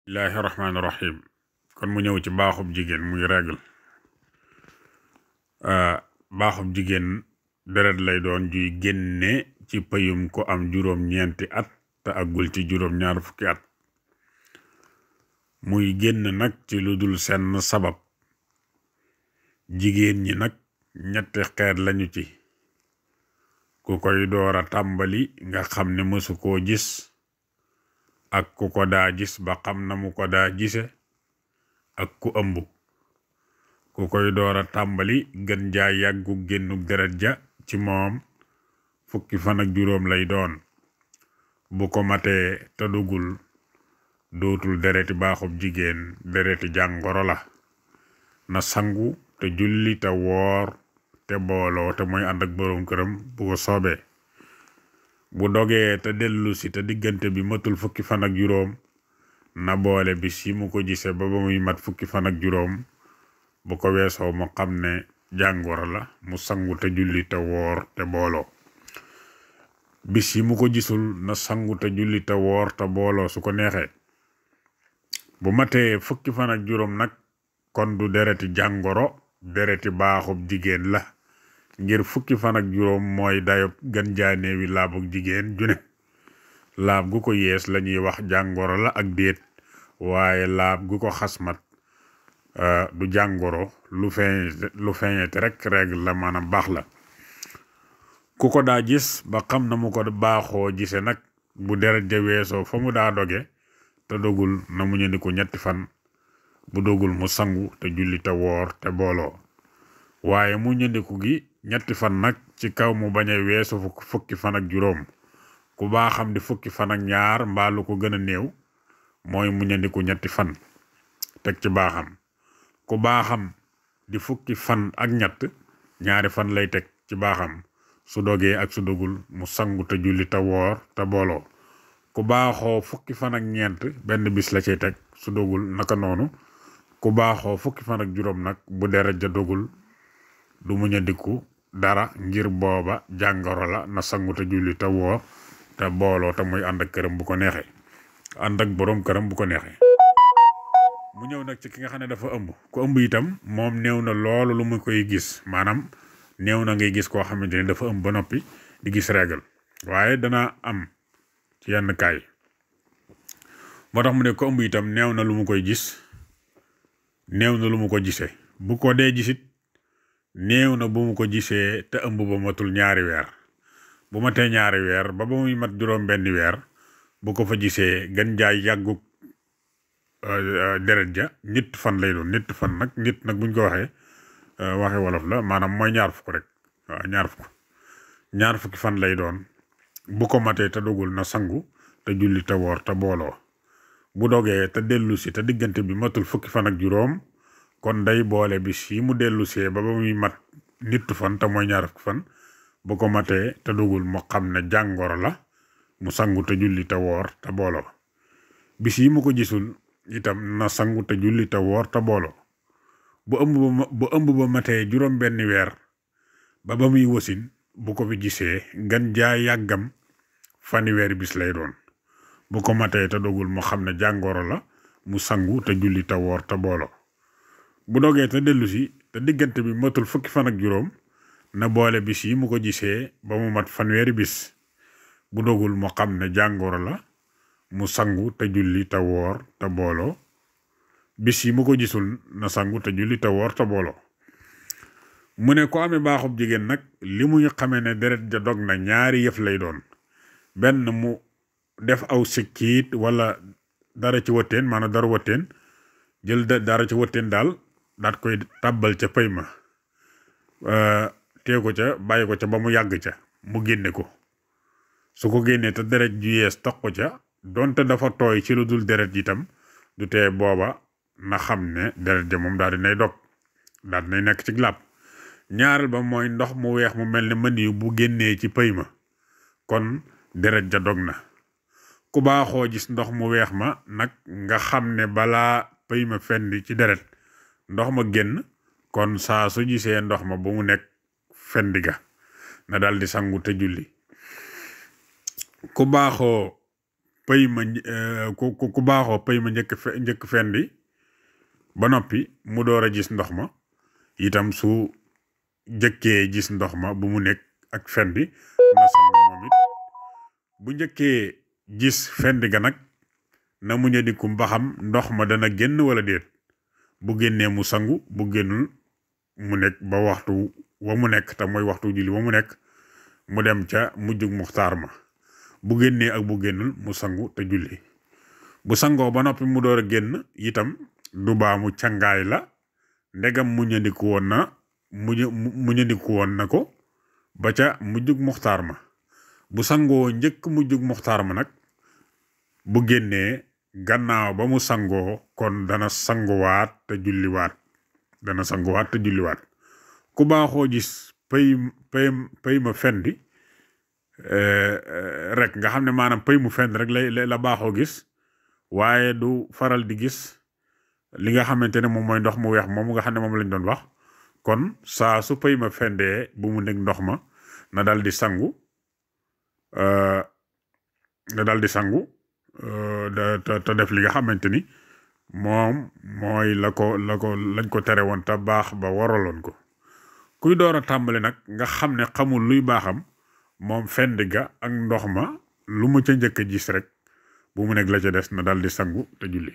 bismillahi rahmaani rahim kon mu ñëw ci baaxub jigéen muy règle baaxub jigéen deret lay doon juy génne ci payum ko am juróom-ñeenti at te àggul ci juróom-ñaar fukki at muy génn nag ci lu dul senn sabab jigéen ñi nag ñetti xeet lañu ci ku koy door a tàmbali nga xam ne mësu koo gis ak ku ko daa gis ba xam na mu ko daa gise ak ku ëmb ku koy door a tàmbali gën jaa yàggu génnug deret ja ci moom fukki fan ak juróom lay doon bu ko matee te dugul dootul dereti baaxub jigéen dereti jàngoro la na sangu te julli te woor te booloo te mooy ànd ak boroom këram bu ko soobee bu dogee te dellu si te diggante bi matul fukki fan ak juróom na boole bis yi mu ko gisee ba muy mat fukki fan ak juróom bu ko weesoo mu xam ne jàngoro la mu sangu te julli te woor te booloo bis yi mu ko gisul na sangu te julli te woor te booloo su ko neexee bu matee fukki fan ak juróom nag kon du dereti jàngoro dereti baaxub jigéen la ngir fukki fan ak juróom mooy dayob gën jaaneewi laabug jigéen june laab gu ko yees lañuy wax jàngoro la ak déet waaye laab gu ko xasmat du jàngoro lu feeñete rek règle la maanaam baax la ku ko daa gis ba xam na mu ko baaxoo gise nag bu deret ja weesoo fa mu daa doge te dogul na mu ñëndiku ñetti fan bu dogul mu sangu te julli te woor te booloo waaye mu ñëndiku gi ñetti fan nag ci kaw mu bañ a weesu fukki fan ak juróom ku baaxam di fukki fan ak ñaar mbaalu ko gën a néew mooy mu ñëndiku ñetti fan teg ci baaxam ku baaxam di fukki fan ak ñett ñaari fan lay teg ci baaxam su dogee ak su dogul mu sangu te julli te woor te booloo ku baaxoo fukki fan ak ñeent benn bis la cay teg su dogul naka noonu ku baaxoo fukki fan ak juróom nag bu deret ja dogul du mu ñëndiku dara ngir booba jàngoro la na sangu te julli te woor te booloo te muy ànd ak këram bu ko neexee ànd ak boroom këram bu ko neexee mu ñëw nag ci ki nga xam ne dafa ëmb ku ëmb itam moom néew na loolu lu mu koy gis maanaam néew na ngay gis koo xamante ne dafa ëmb ba noppi di gis règle waaye dana am ci yenn kaay moo tax mu ne ko ëmb itam néew na lu mu koy gis néew na lu mu ko gisee bu ko dee gisit néew na bu mu ko gisee te ëmb ba matul ñaari weer bu matee ñaari weer ba muy mat juróom benni weer bu ko fa gisee gën jaay yàggug deret ja nit fan lay doon nit fan nag buñ ko waxe wolof la maanaam mooy ñaar fukk rek waaw ñaar fukki fan lay doon bu ko matee te dogul na sangu te julli te woor te booloo bu dogee te dellu si te diggante bi matul fukki fan ak juróom kon day boole bis yi mu dellu see ba muy mat nit fan te mooy ñaar fukki fan bu ko matee te dogul mu xam ne jàngoro la mu sangu te julli te woor te booloo bis yi mu ko gisul itam na sangu te julli te woor te booloo bu ëmb ba matee juróom benni weer ba muy wasin bu ko fi gisee gan jaa yàggam fanweeri bis lay doon bu ko matee te dogul mu xam ne jàngoro la mu sangu te julli te woor te booloo bu dogee te dellu si te diggante bi matul fukki fan ak juróom na boole bis yi mu ko gisee ba mu mat fanweeri bis bu dogul mu xam ne jàngoro la mu sangu te julli te woor te booloo bis yi mu ko gisul na sangu te julli te woor te booloo mu ne ko amee baaxub jigéen nag li muy xamee ne deret ja dog na ñaari yëf lay doon benn mu def aw sikkiit wala dara ci wëtteen maanaam dara wëtteen jël dara ci wëtteen daal daat koy tàbbal ca pay ma tee ko ca bàyyi ko ca ba mu yàgg ca mu génne ko su ko génnee te deret ju yees toq ko ca donte dafa tooy ci lu dul deret itam du tee booba na xam ne deret ja moom daal dinay dog daal dinay nekk ci làpp ñaareel ba mooy ndox mu weex mu mel ne mën yu bu génnee ci pay ma kon deret ja dog na ku baaxoo gis ndox mu weex ma nag nga xam ne balaa pay ma fendi ci deret ndox ma génn kon saa su gisee ndox ma bu mu nekk fendi ga na dal di sangu te julli ku baaxoo pëy ma ku baaxoo pëy ma njëkk fendi ba noppi mu door a gis ndox ma itam su jëkkee gis ndox ma bu mu nekk ak fendi na sangu moom it bu njëkkee gis fendi ga nag na mu ñëdikum ba xam ndox ma dana génn wala déet bu génnee mu sangu bu génnul mu nekk ba waxtu wa mu nekk te mooy waxtu julli wa mu nekk mu dem ca mujjug muxtaar ma bu génnee ak bu génnul mu sangu te julli bu sangoo ba noppi mu door a génn itam du baamu cangaay la ndegam mu ñëndiku woon na ko ba ca mujjug muxtaar ma bu sangoo njëkk mujjug muxtaar ma nag bu génnee gannaaw ba mu sangoo kon dana sanguwaat te julliwaat ku baaxoo gis pëy ma fendi rek nga xam ne maanaam pëy mu fendi rek la baaxoo gis waaye du faral di gis li nga xamante ne moom mooy ndox mu weex moom nga xam ne moom lañ doon wax kon saa su pëy ma fendee bu mu nekk ndox ma na dal di sangu te def li nga xamante ni moom mooy lañ ko tere woon te baax ba waraloon ko kuy door a tàmbali nag nga xam ne xamul luy baaxam moom fendi ga ak ndox ma lu mu ca njëkk a gis rek bu mu nekk la ca des na dal di sangu te julli